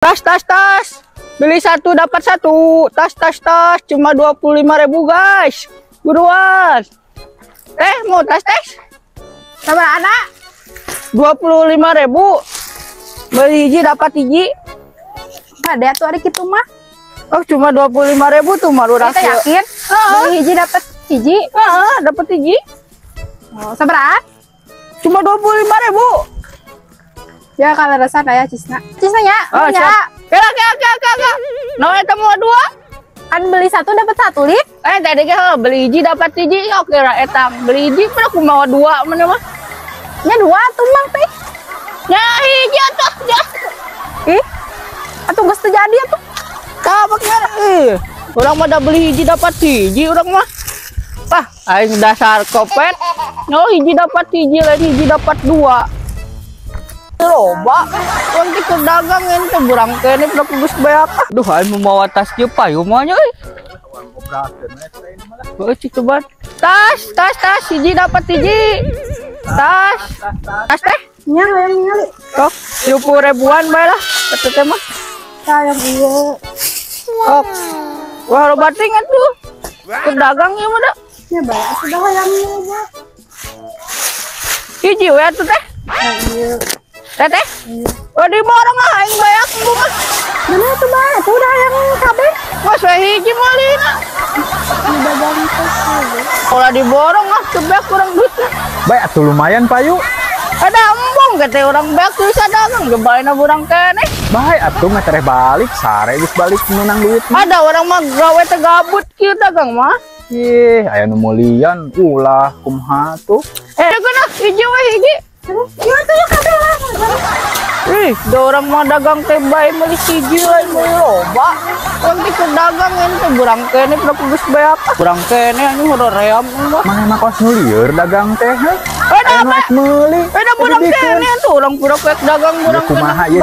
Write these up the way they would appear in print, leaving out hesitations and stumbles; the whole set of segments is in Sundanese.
Tas, tas, tas. Beli satu dapat satu. Tas, tas, tas. Cuma 25.000 guys. Buruan. Teh, mau tas, tes? Sama anak. 25.000. Beli hiji dapat hiji. Ada tuh hari gitu mah. Oh, cuma 25.000 tuh malu rasa. Kita yakin? Beli hiji dapat hiji. Heeh, dapat hiji. Oh, sabaraha? Cuma 25.000. Ya kalau rasa ya cisna. Cisna ya. Oh, ya. Kira kira kira kira. No eta mau dua. Kan beli satu dapat satu, Lip. Tadi ge beli hiji dapat hiji. Oke lah eta. Beli hiji pada aku mau dua mana mah. Nya dua tuh mang teh. Nya hiji atuh ya. Ih. Atuh geus teu jadi atuh. Kabaknya ih. Urang mah da beli hiji dapat hiji urang mah. Wah, aing dasar kopet. No hiji dapat hiji, lain hiji dapat dua. Loba, urang teh keur dagang ente burang keneh budak geus beak. Duh, aing mau mawa tas kieu payu mah nya euy. Heuh, cik coba. Tas, tas, tas, hiji dapat hiji. Tas. Tas teh. Nya hayang ningali. Tok, 70 ribuan bae lah eta teh mah. Sayang ieu. Tok. Wah, loba ting atuh. Keur dagang ieu mah da. Nya bae atuh hayang ieu. Hiji we atuh teh. Ieu. Teteh? Oh, di borong ah, aing bayak bunga. Mana tuh bae? Tuh udah yang kabeh. Wah, saya hiji meulina. Dagang tas kabeh. Ulah diborong ah, teu beak kurang duitna. Bae atuh lumayan payu. Ada embung kete urang beak tuh bisa dagang gebaina burang keneh. Bae atuh mah tereh balik, sare geus balik menang duit. Ada orang mah gawe teh gabut kieu dagang mah. Ih, aya nu meulian ulah kumaha tuh. Geuna hiji we hiji. Iya tuh ya kabeh lah. Ih, da orang mah dagang teh bae meuli hiji lain meuli loba. Urang teh keur dagang ente burang keneh budak geus beak. Burang keneh anjing hoream mah. Maneh mah kos nu lieur dagang teh heuh. Ada meuli. Ada burang keneh tuh urang budak rek dagang burang keneh. Kumaha ieu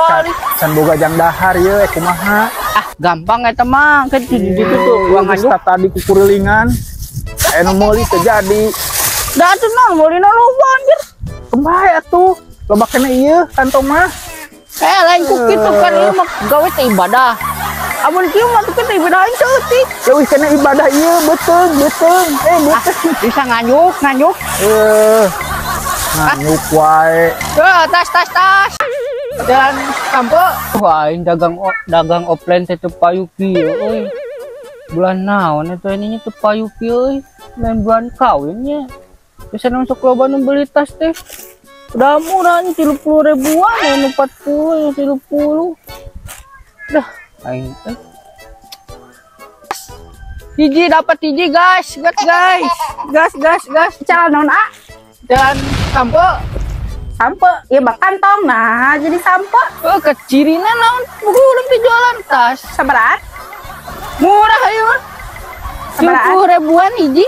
can boga jang dahar ieu kumaha? Ah, gampang eta mah kan di ditu tuh uang geus tadi kukurilingan. Aya nu meuli teu jadi. Da atuh naon meulina loba anjir. Kembae atuh, loba keneh ieu kantong mah. Lain ku kitu kan ieu mah gawe teh ibadah. Amun kieu mah teh ibadah aing saeutik. Leuwih keneh ibadah ieu beuteung, beuteung. Beuteung. Bisa nganyuk, nganyuk. Nganyuk wae. Tas, tas, tas. Jalan sampo. Wah, aing dagang offline teh teu payu kieu euy. Bulan naon eta ininya teu payu kieu euy. Lain bulan kawinnya. Bisa masuk loba nu beli tas teh. Udah murah nih 30 ribuan, ya 40, ya 30. Dah, aing teh. Hiji dapat hiji guys, gas guys. Gas gas gas. Jalan naon a? Jalan sampo. Sampo, ya bak kantong nah, jadi sampo. Oh, kecirina naon? Buku urang teh jualan tas. Sabaraha? Murah ieu mah. 30 ribuan hiji.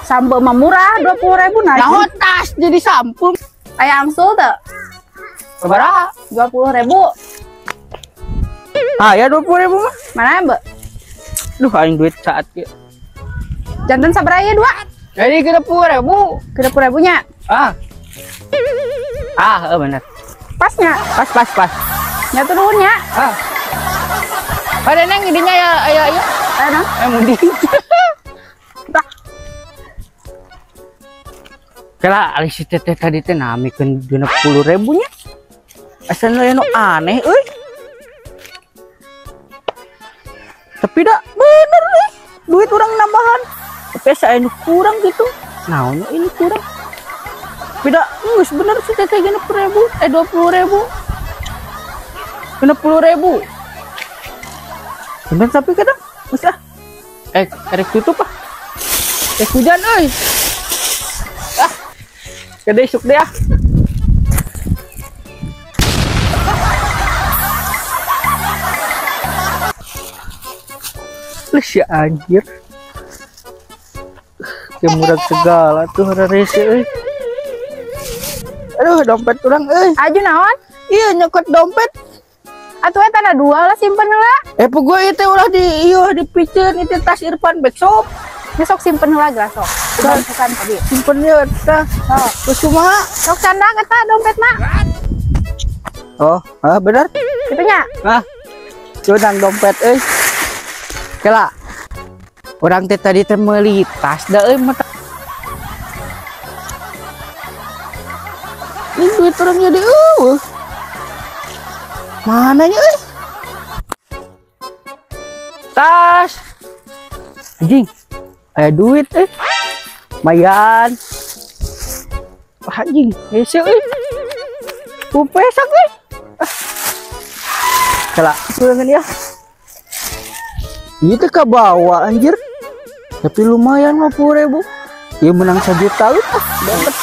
Sampo mah murah 20.000 nah. Nah, tas jadi sampo. Aya angsul teu? Sabaraha? 20.000. Ah, ya 20.000 mah. Mana, Mbak? Duh, aing duit saat kieu. Janten sabaraha ieu dua? Jadi 60.000. 60.000 nya? Ah. Ah, bener. Pasnya? Pas, pas, pas. Nya turun nya. Ah. Ada neng idinya ya, ayo ayo. Ayo nang. Munding. Kala ari si teteh tadi teh namikeun 60.000 nya. Asalna anu aneh euy. Tapi dah bener euy. Duit urang nambahan. Tapi asa anu kurang gitu. Naon ini kurang? Tapi dah geus bener si teteh 60.000, 20.000. 60.000. Bener tapi kadang geus ah. Erek tutup ah. Hujan euy. Ah. Gede isuk deh ah. Lih ya anjir. Kemurag segala tuh rese euy. Aduh, dompet urang euy. Aju naon? Iya, nyokot dompet. Atuh eta na dua lah simpen heula. Puguh ieu teh ulah di ieu dipiceun ieu tas Irfan Backshop. Besok simpen heula geus sok. Bukan tadi. Simpen ieu eta. Oh, terus kumaha? Sok candang eta dompet mah. Oh, ah bener. Kitu nya. Ah. Cunang dompet euy. Kela. Urang teh tadi teh meuli tas da euy mata. Ini duit urang jadi eueuh. Mana nya euy? Tas. Anjing. Aya duit euy. Lumayan. Wah, anjing, hese euy. Pesak euy. Kela, kurangan ya. Itu ke bawah anjir. Tapi lumayan 50.000. Dia menang 1 juta dapat.